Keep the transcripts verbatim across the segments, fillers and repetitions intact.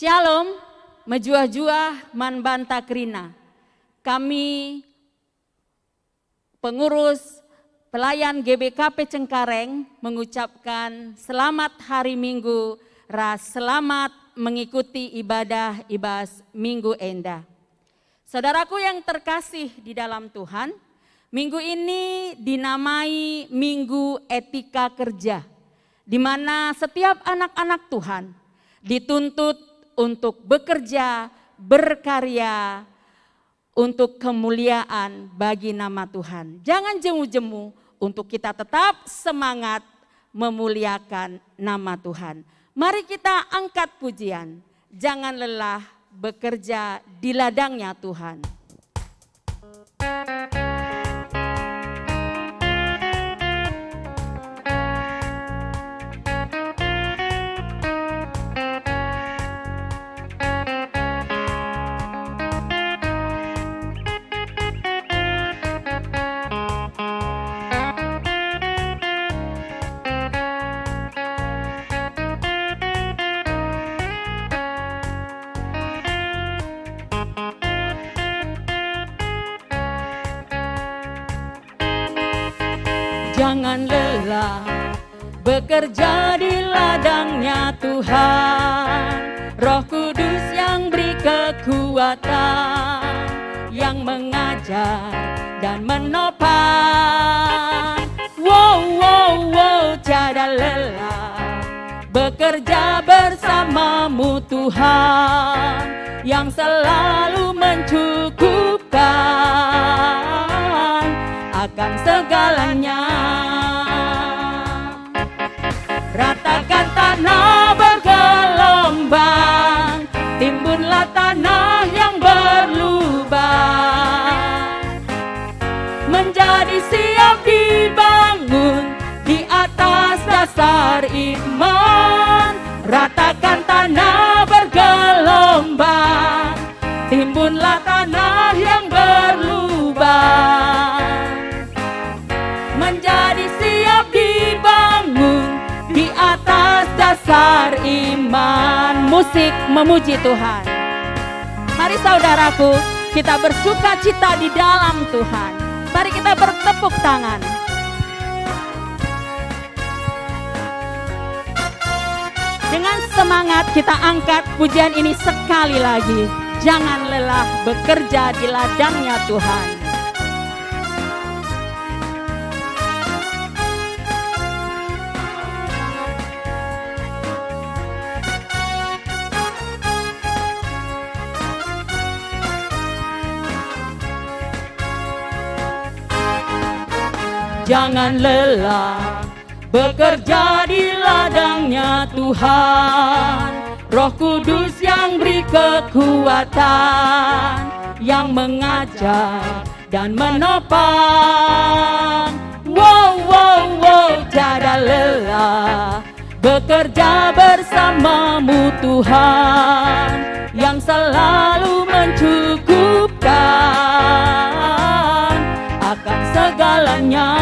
Shalom, mejuah-juah man banta kerina. Kami pengurus pelayan G B K P Cengkareng mengucapkan selamat hari Minggu ras selamat mengikuti ibadah i bas minggu enda. Saudaraku yang terkasih di dalam Tuhan, minggu ini dinamai Minggu Etika Kerja, di mana setiap anak-anak Tuhan dituntut untuk bekerja, berkarya untuk kemuliaan bagi nama Tuhan. Jangan jemu-jemu untuk kita tetap semangat memuliakan nama Tuhan. Mari kita angkat pujian. Jangan lelah bekerja di ladangnya Tuhan. Jangan lelah bekerja di ladangnya Tuhan. Roh Kudus yang beri kekuatan, yang mengajar dan menopang. Wow, wow, wow, tiada lelah bekerja bersamamu Tuhan, yang selalu mencukupkan akan segalanya. Ratakan tanah bergelombang, timbunlah tanah yang berlubang. Menjadi siap dibangun di atas dasar iman. Ratakan tanah bergelombang, timbunlah tanah yang berlubang. Menjadi siap dibangun di atas dasar iman. Musik memuji Tuhan. Mari saudaraku, kita bersuka cita di dalam Tuhan. Mari kita bertepuk tangan. Dengan semangat kita angkat pujian ini sekali lagi. Jangan lelah bekerja di ladangnya Tuhan. Jangan lelah bekerja di ladangnya Tuhan. Roh Kudus yang beri kekuatan, yang mengajar dan menopang. Wow, wow, wow, tiada lelah bekerja bersamamu Tuhan, yang selalu mencukupkan akan segalanya.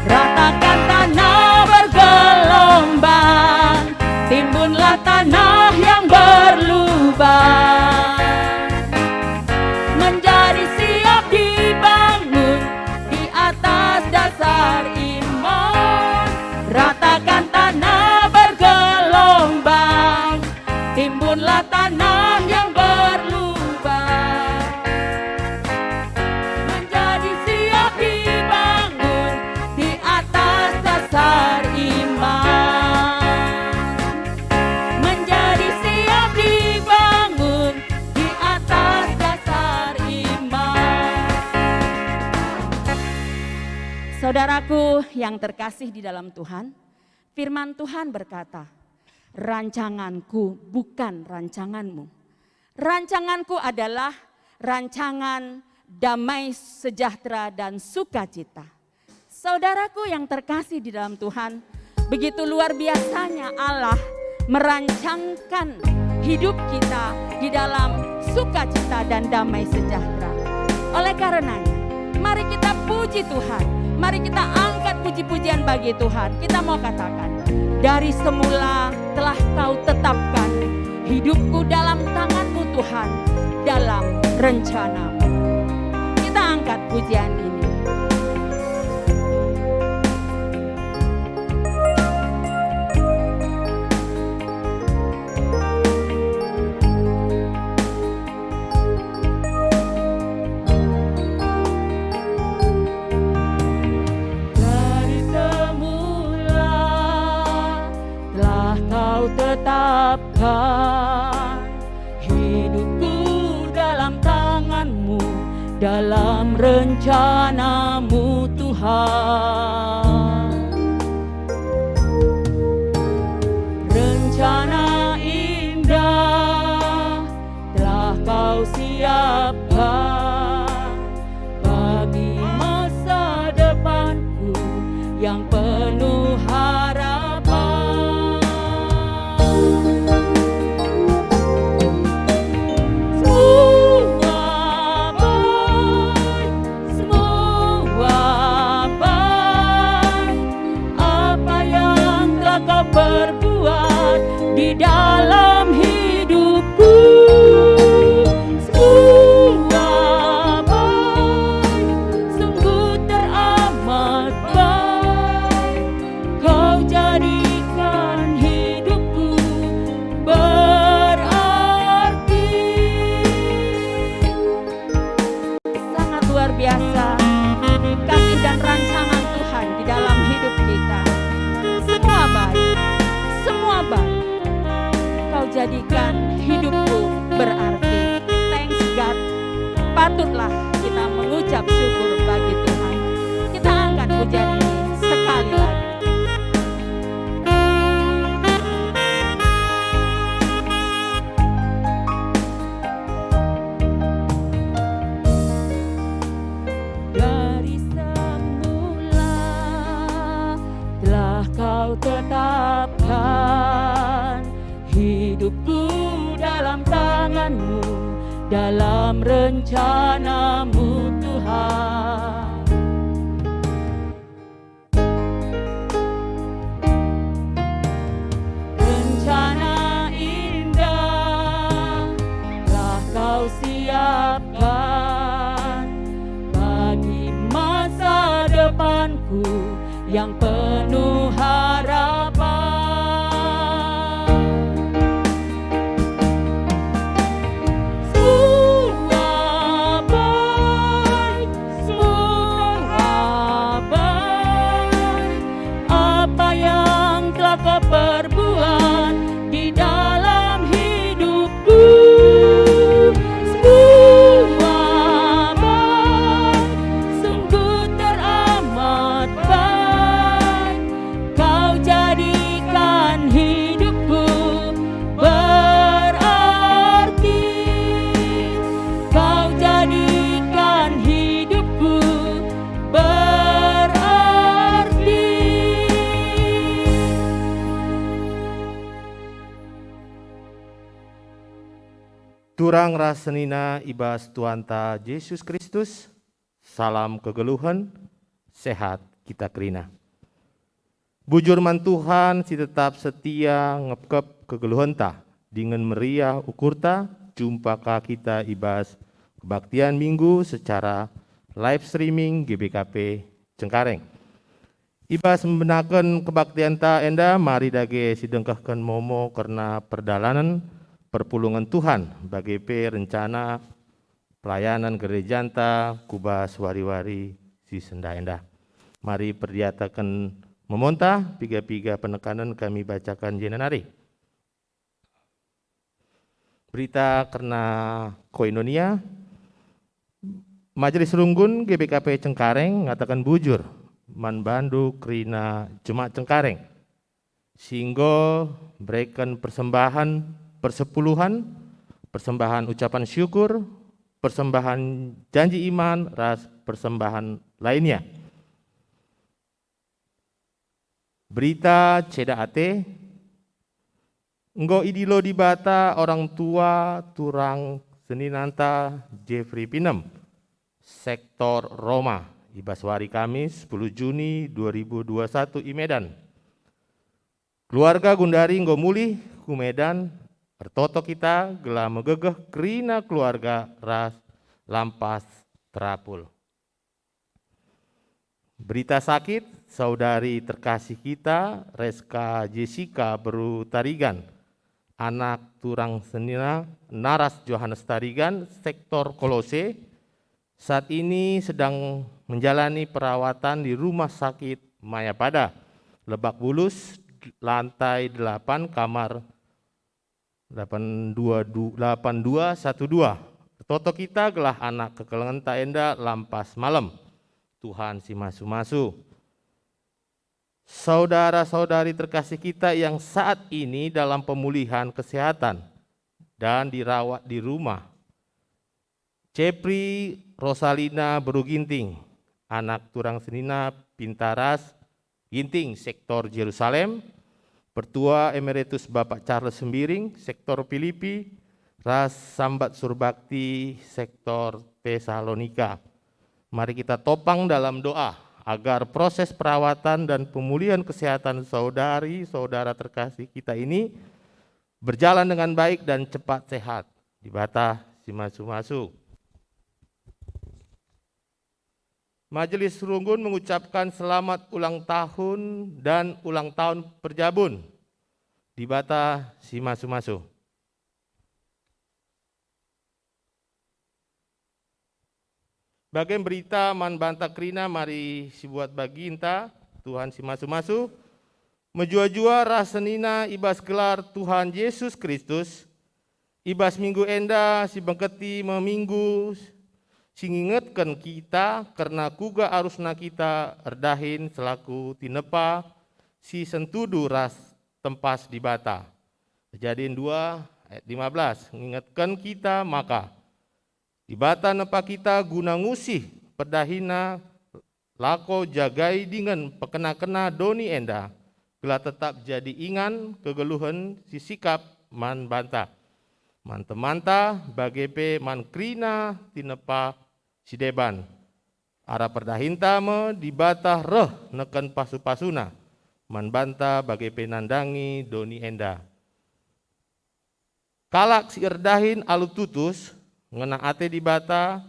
Ratakan tanah bergelombang, timbunlah tanah yang berlubang. Menjadi siap dibangun di atas dasar iman. Ratakan tanah bergelombang, timbunlah tanah yang berlubang. Menjadi siap dibangun di atas dasar iman. Menjadi siap dibangun di atas dasar iman. Saudaraku yang terkasih di dalam Tuhan, firman Tuhan berkata, "Rancanganku bukan rancanganmu. Rancanganku adalah rancangan damai sejahtera dan sukacita." Saudaraku yang terkasih di dalam Tuhan, begitu luar biasanya Allah merancangkan hidup kita di dalam sukacita dan damai sejahtera. Oleh karenanya, mari kita puji Tuhan, mari kita angkat puji-pujian bagi Tuhan. Kita mau katakan, Dari semula telah Kau tetapkan hidupku dalam tangan-Mu, Tuhan, dalam rencana-Mu. Kita angkat pujian ini. Dari semula telah Kau tetapkan hidupku dalam tangan-Mu, dalam rencana-Mu, Tuhan. Rencana indah telah Kau siapkan bagi masa depanku yang penuh harapan. Semua baik, semua baik, apa yang telah Kau perbuat di dalam hidupku. Semua baik, sungguh teramat baik, Kau jadikan hidupku berarti. Sangat luar biasa kasih dan rancangan Tuhan di dalam hidup kita. Semua baik, semua baik. Kau jadikan hidupku berarti. Thanks God. Patutlah kita mengucap syukur bagi Tuhan. Kita angkat pujian ini sekali lagi. Dari semula telah Kau tetapkan hidupku dalam tangan-Mu, dalam rencana-Mu, Tuhan. Rencana indah telah Kau siapkan bagi masa depanku yang penuh harapan. Semua baik, semua baik, apa yang telah Kau perbuat di dalam hidupku. Semua baik, sungguh teramat baik, Kau jadikan hidupku berarti. Kau jadikan hidupku berarti. Turang ras senina i bas Tuhanta Jesus Kristus, salam kegeluhen, sehat kita kerina. Bujur man Tuhan si tetap setia ngepkep kegeluhenta, dingen meriah ukurta, jumpa ka kita i bas kebaktian Minggu secara live streaming G B K P Cengkareng. I bas mbenaken kebaktianta enda, mari dage sidengkehken momo kerna perdalanen perpulungen Tuhan, bage pe rencana pelayanan gerejanta ku bas wari-wari si sendah enda. Mari perdiataken momonta, piga-piga penekanen kami bacaken jenda nari. Berita kerna koinonia. Majelis Runggun G B K P Cengkareng ngataken bujur man bandu kerina jemak Cengkareng si enggo mbereken persembahan persepuluhen, persembahan ucapan syukur, persembahan janji iman, ras persembahan lainnya. Berita ceda ate, enggo idilo Dibata orang tua turang seninanta Jeffrey Pinem, sektor Roma, i bas wari Kamis, sepuluh Juni dua ribu dua satu i Medan. Keluarga Gundari enggo mulih ku Medan, ertoto kita gelah megegeh kerina keluarga ras lampas terapul. Berita sakit, saudari terkasih kita, Reska Jessica beru Tarigan, anak turang senina Naras Johannes Tarigan, sektor Kolose, saat ini sedang menjalani perawatan di Rumah Sakit Mayapada, Lebak Bulus, lantai delapan, kamar delapan dua du-, delapan dua satu dua. Ertoto kita gelah anak kekelengenta enda lampas malem. Tuhan si masu-masu. Saudara-saudari terkasih kita yang saat ini dalam pemulihan kesehatan dan dirawat di rumah. Cepri Rosalina beru Ginting, anak turang senina Pintaras Ginting, sektor Jerusalem, Pertua Emeritus Bapak Charles Sembiring, sektor Pilipi, ras Sambat Surbakti, sektor Tesalonika. Mari kita topang dalam doa agar proses perawatan dan pemulihan kesehatan saudari-saudara terkasih kita ini berjalan dengan baik dan cepat sehat. Dibata si masu-masu. Majelis Runggun mengucapkan selamat ulang tahun dan ulang tahun perjabun. Dibata si masu-masu. Bage berita man banta kerina mari sibuat baginta, Tuhan si masu-masu, mejuah-juah ras senina i bas gelar Tuhan Jesus Kristus, i bas minggu enda si bengketi me minggu si ngingetken kita kerna kuga arusna kita erdahin selaku tinepa si sentudu ras tempas Dibata. Kejadin dua ayat lima belas ngingetken kita maka Dibata nepa kita guna ngusih perdahina lako jagai dingen pekena-kena doni enda, gelah tetap jadi ingan kegeluhen si sikap man banta, man temanta, bage pe man kerina tinepa si deban. Arah perdahinta me Dibata reh neken pasu-pasuna man banta bage pe nandangi doni enda. Kalak si erdahin alu tutus, ngena ate Dibata,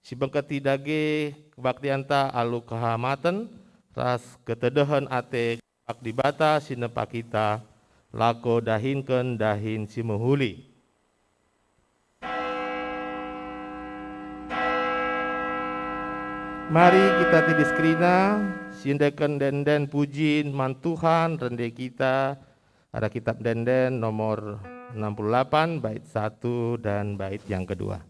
si bengketi dage kebaktianta alu kehamaten ras ketedehen ate kalak Dibata si nepa kita, lako dahinken dahin si mehuli. Mari kita tidis kerina, siendeken enden-enden pujin man Tuhan, rende kita, arah kitab enden-enden nomor enam puluh delapan, bait satu dan bait yang kedua.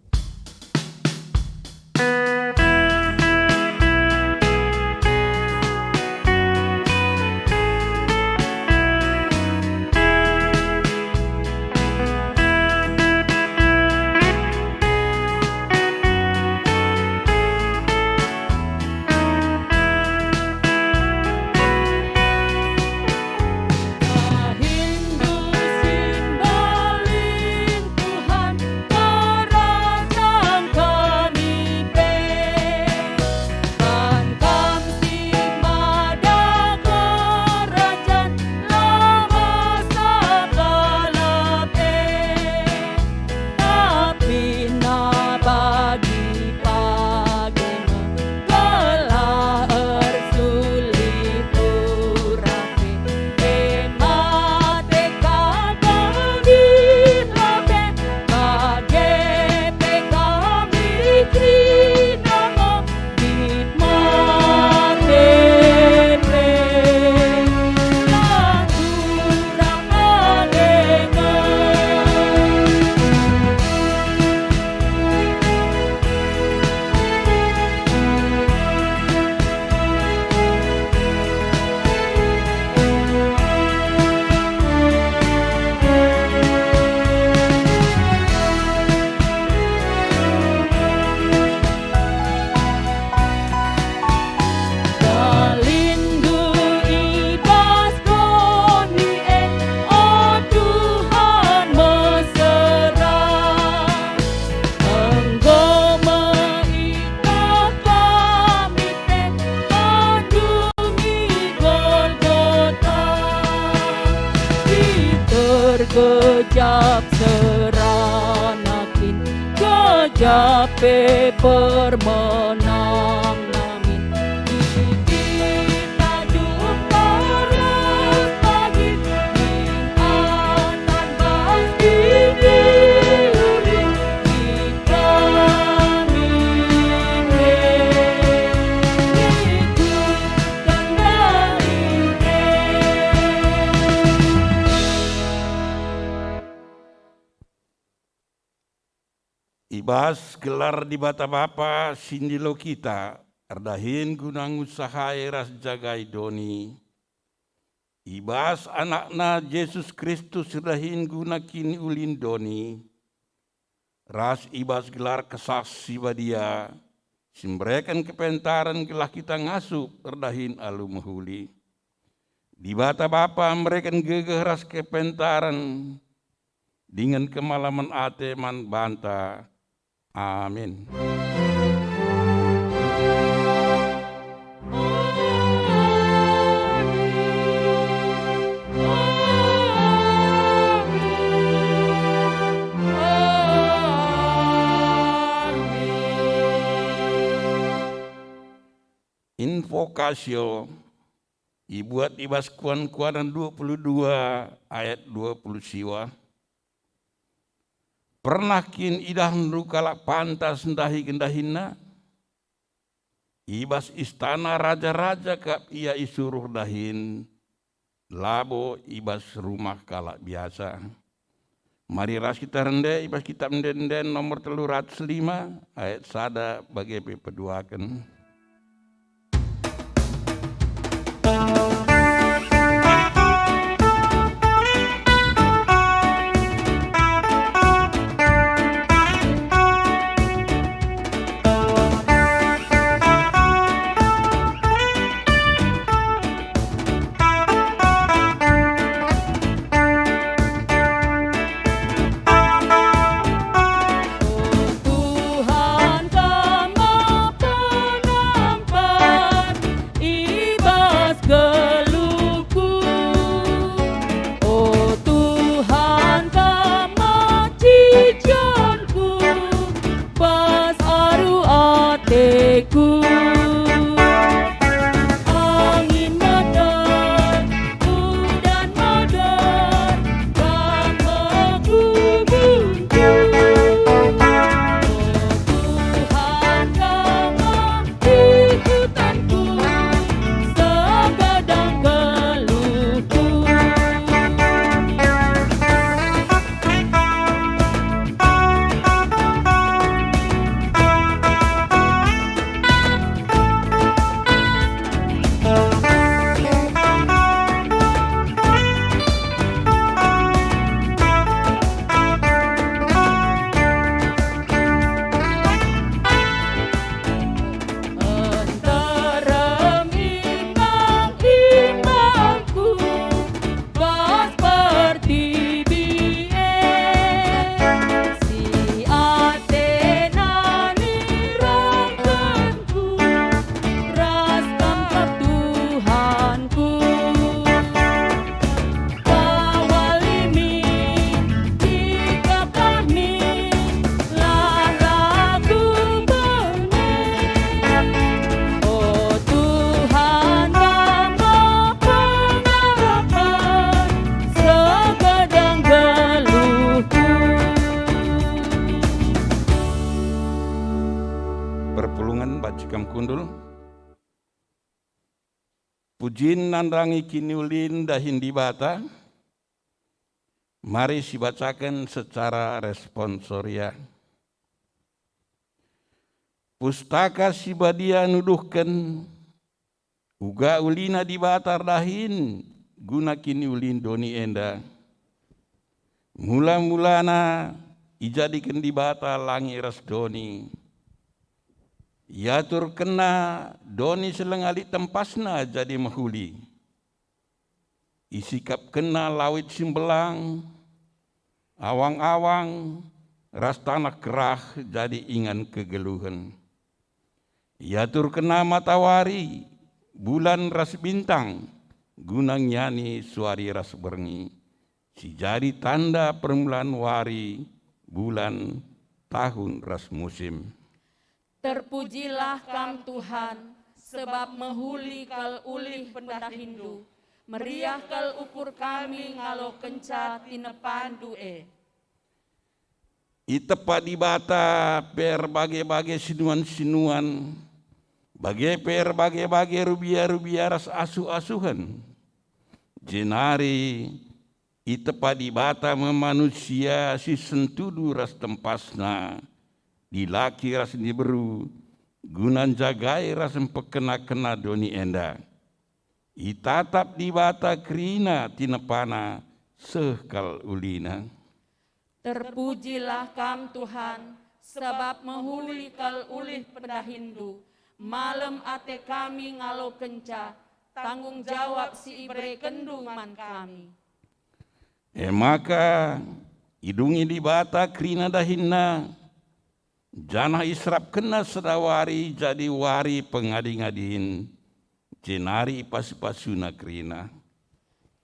Serana kin, gejap pe permenang namin. Kita jumpa ras pagi, atan bas diri uli kita ninde. Ikutkan dahin e. I bas gelar Dibata Bapa si ndilo kita, erdahin guna ngusahai ras njagai doni, i bas AnakNa Jesus Kristus erdahin guna kiniulin doni, ras i bas gelar Kesah Si Badia, si mbereken kepentaren gelah kita ngasup erdahin alu mehuli. Dibata Bapa mbereken gegeh ras kepentaren dingen kemalemen ate man banta. Amin. Invokasio ibuat i bas Kuan-kuanen dua puluh dua ayat dua puluh siwa. Pernah kin idahndu kalak pantas ndahi gendahinna? I bas istana raja-raja kap ia isuruh dahin, labo i bas rumah kalak biasa. Mari ras kita rende i bas Kitab Ende-enden nomor telu ratus lima, ayat sada bage pe peduaken. Tuhan, Kam me penampat i bas geluhku. O Tuhan, Kam me cijonku, bas aru ateku. Angin meter, udan meter, Kam me gubungku. O Tuhan, Kam me ikutanku, segadang geluhku. Nterem imang-imangku bas pertibi e, si atena nirongkenku ras Kam kap Tuhanku. Bawali min, ikaplah min, lah aku bene. O Tuhan, Kam me pengharapen segadang geluhku. Perpulungen banci kam kundul. Pujin nandangi kiniulin dahin Dibata. Mari sibacaken secara responsoria. Pustaka Si Badia nuduhken, uga ulina Dibata erdahin guna kiniulin doni enda. Mula-mulana ijadiken Dibata langi ras doni. IaturkenNa doni si langa lit tempasna jadi mehuli. IsikapkenNa lawit si mbelang, awang-awang, ras taneh kerah jadi ingan kegeluhen. IaturkenNa matawari, bulan ras bintang, guna ngiani suari ras berngi. si jadi tanda permulaan wari, bulan, tahun ras musim. Terpujilah Kam, Tuhan, sebab mehuli kal ulih pendahiNdu, meriah kal ukur kami ngalokenca tinepaNdu e. Itepa Dibata pe erbage-bage sinuan-sinuan, bage pe erbage-bage rubia-rubia ras asuh-asuhen. Jenari itepa Dibata me manusia si sentudu ras tempasna, dilaki ras diberu, guna njagai ras mpekena-kena doni enda. Itatap Dibata kerina tinepana seh kal ulina. Terpujilah Kam, Tuhan, sebab mehuli kal ulih pendahiNdu. Malem ate kami ngalokenca tanggung jawab si iberekenNdu man kami. E maka idungi Dibata kerina dahinNa, janah iserapkenNa sada wari jadi wari pengadi-ngadin, jenari ipasu-pasuNa kerina.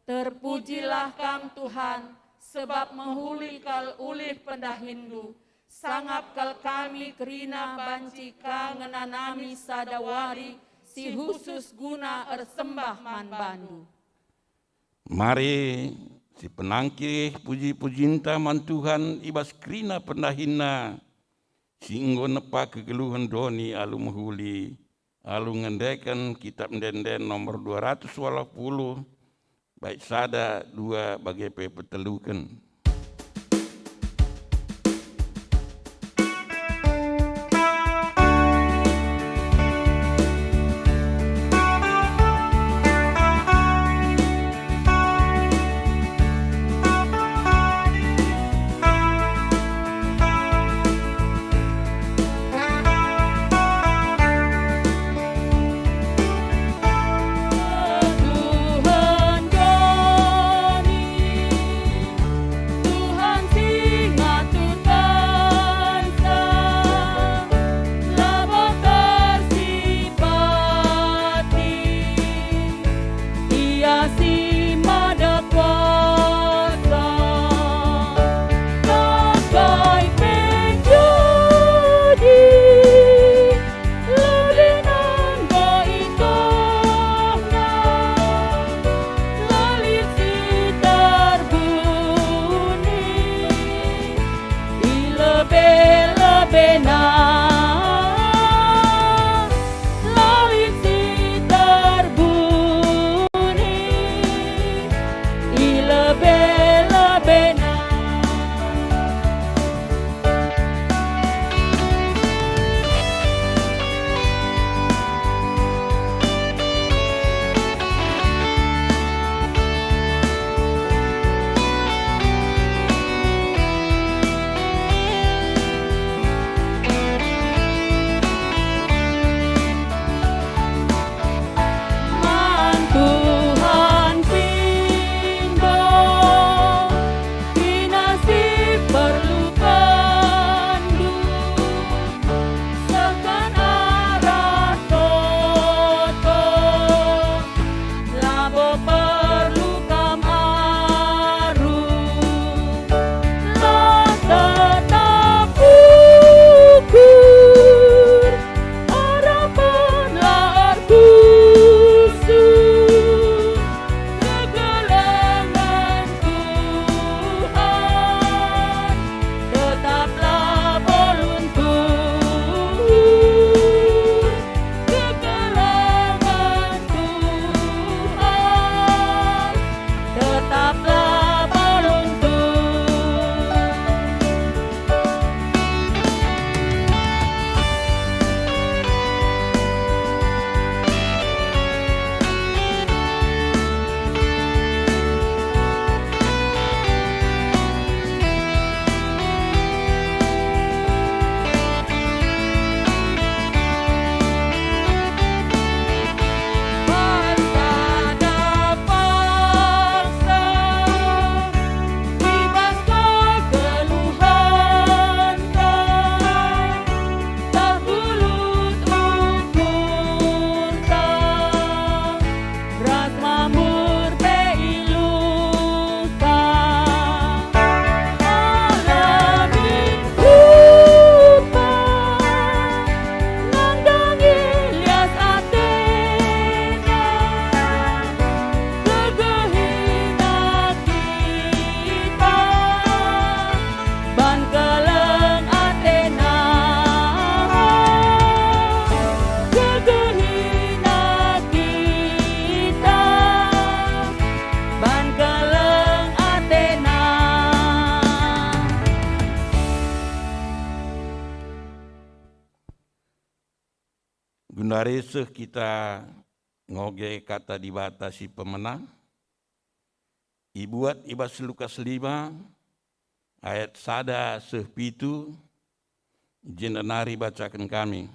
Terpujilah Kam, Tuhan, sebab mehuli kal ulih pendahiNdu. Sangap kal kami kerina banci Ka ngenanami sada wari si husus guna ersembah man baNdu. Mari sipenangkih puji-pujinta man Tuhan i bas kerina pendahinNa, si enggo nepa kegeluhen doni alu mehuli, alu ngendeken Kitap Ende-enden nomor dua ratus waluh puluh, bait sada, dua, bage pe peteluken. Mari seh kita ngoge Kata Dibata si pemena, ibuat i bas Lukas lima ayat sada seh pitu, jenda nari bacaken kami.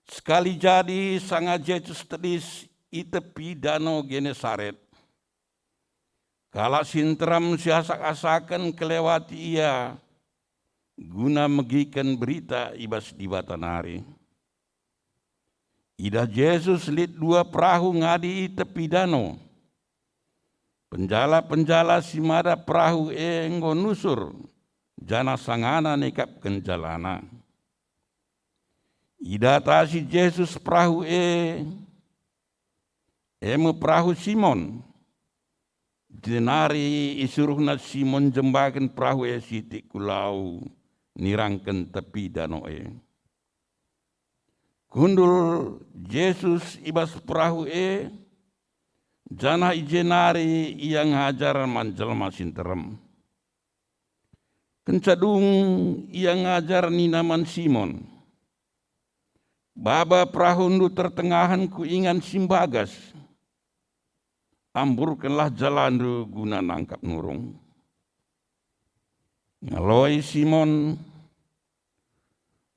Sekali jadi sanga Jesus tedis i tepi Dano Genesaret, kalak si nterem siasak-asaken kelewati ia guna megiken berita i bas Dibata nari. Idah Jesus lit dua perahu ngadi i tepi dano. Penjala-penjala si mada perahu e enggo nusur, janah sangana nikapken jalana. Idatasi Jesus perahu e, e me perahu Simon. Jenari isuruhna Simon njembaken perahu e sitik ku lau, nirangken tepi dano e. Kundul Jesus i bas perahu e, janah i je nari ia ngajar man jelma si nterem. Kenca dung ia ngajar nina man Simon, "Baba perahundu tertengahen ku ingan si mbagas. Amburkenlah jalandu guna nangkap nurung." Ngaloi Simon,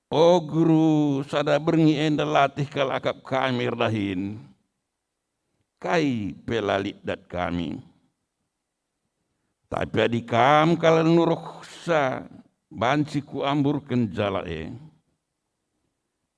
"O Guru, sada berngi enda latih kal akap kami erdahin. Kai pe la lit dat kami. Tapi adi Kam kal nuruhsa, banci kuamburken jala e."